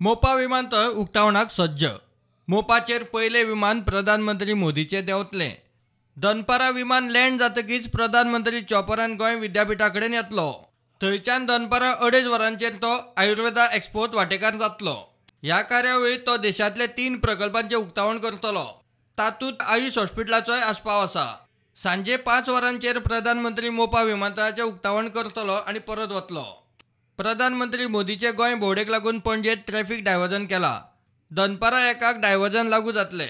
मोपा विमानतळ उक्तावणाक सज्ज. मोपाचेर पयलें विमान प्रधानमंत्री मोदीचें देंवतलें. दनपारां विमान लँड जातकीच प्रधानमंत्री चॉपरान गोंय विद्यापिठा कडेन येतलो. थंयच्यान दनपारां 2:30 वरांचेर तो आयुर्वेदा एक्सपोत वांटेकार जातलो. ह्या कार्यावळीत तो देशांतले 3 प्रकल्पांचें उक्तावण करतलो. तातूंत आयुष हॉस्पिटलाचोय आस्पाव आसा. सांजे 5 वरांचेर प्रधानमंत्री मोपा विमानतळाचें उक्तावण करतलो आनी परत वतलो. प्रधानमंत्री मोदीचे गोंय भोंवडेक लागून पणजेत ट्रॅफिक डायवर्जन केला. दनपारां 1 डायवर्जन लागू जातले.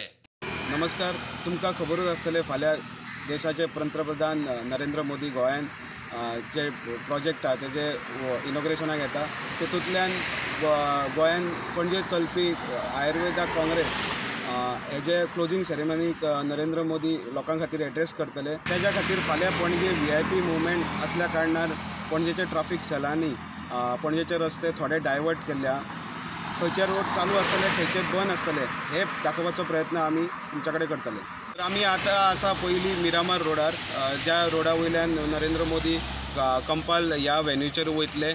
नमस्कार, तुमकां खबरूच आसतलें फाल्यां देशाचे पंतप्रधान नरेंद्र मोदी गोंयान जे प्रोजेक्ट आहा तेजे इनॉग्रेशनाक येता. तेतूंतल्यान गोंयान पणजे चलपी आयुर्वेदा काँग्रेस हेजे क्लोजींग सेरेमनीक नरेंद्र मोदी लोकां खातीर एड्रेस करतले. तेज्या खातीर फाल्यां पणजे VIP movement आसल्या कारणान पणजेचे ट्राफीक सेलांनी पणजेचे रस्ते थोडे डायवर्ट केल्ले आहा. खंयचे रोड चालू आसतले, खंयचे बंद आसतले हे दाखोवपाचो प्रयत्न आमी तुमच्या कडेन करतले. तर आमी आतां आसा पयलीं मिरामार रोडार, ज्या रोडा वयल्यान नरेंद्र मोदी कंपाल ह्या वेन्यूचेर वयतले.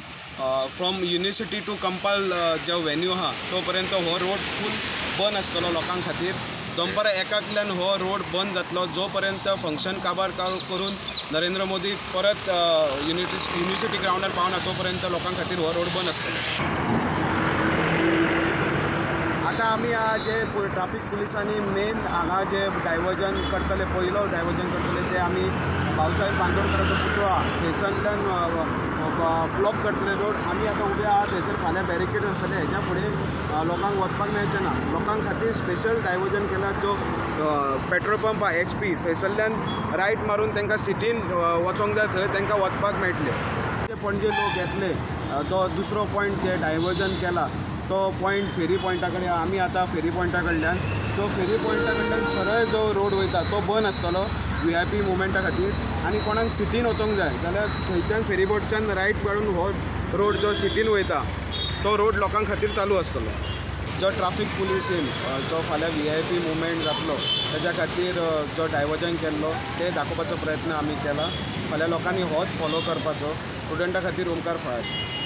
फ्रॉम युनिवर्सिटी टू कंपाल जो वेन्यू आहा तो पर्यंत हो रोड फूल बंद आसतलो लोकां खातीर. दनपारां 1 हो रोड बंद जातलो जो पर्यंत फंक्शन काबार करून नरेंद्र मोदी परत युनिवर्सिटी ग्रावंडार पावना तो पर्यंत लोकां खातीर हो रोड बंद आसतलो. आतां आमी जे ट्राफीक पुलिसांनी मेन हांगा जे डायवर्जन करतले, पयलो डायवर्जन करतले ते आमी भाऊसाहेब बांदोडकराचो पुतळो आहा थंयसरल्यान ब्लॉक करतले रोड. आमी आतां उबे आहा थंयसर फाल्यां बॅरिकेड आसतले, हेज्या फुडें लोकांक वचपाक मेळचें ना. लोकां खातीर स्पेशल डायवर्जन केला. जो पेट्रोल पंप आहा HP थंयसरल्यान रायट मारून तांकां सिटीन वचोंक जाय थंय तांकां वचपाक मेळटलें. पणजे लोक येतले तो दुसरो पॉयंट जे डायवर्जन केला तो पॉयंट फेरी पॉयंटा कडेन आमी आतां फेरी पॉयंटा कडल्यान तो फेरी पॉयंटा कडल्यान सरळ जो रोड वयता तो बंद आसतलो VIP मुवमेंटा खातीर. आनी कोणाक सिटीन वचोंक जाय जाल्यार थंयच्यान फेरीबोटच्यान रायट काडून हो रोड जो सिटीन वयता तो रोड लोकां खातीर चालू आसतलो. जो ट्राफीक पुलीस येवन जो फाल्यां VIP movement जातलो तेज्या खातीर जो डायवर्जन केल्लो ते दाखोवपाचो प्रयत्न आमी केला. फाल्यां लोकांनी होच फॉलो करपाचो. स्टुडंटा खातीर ओमकार फळारी.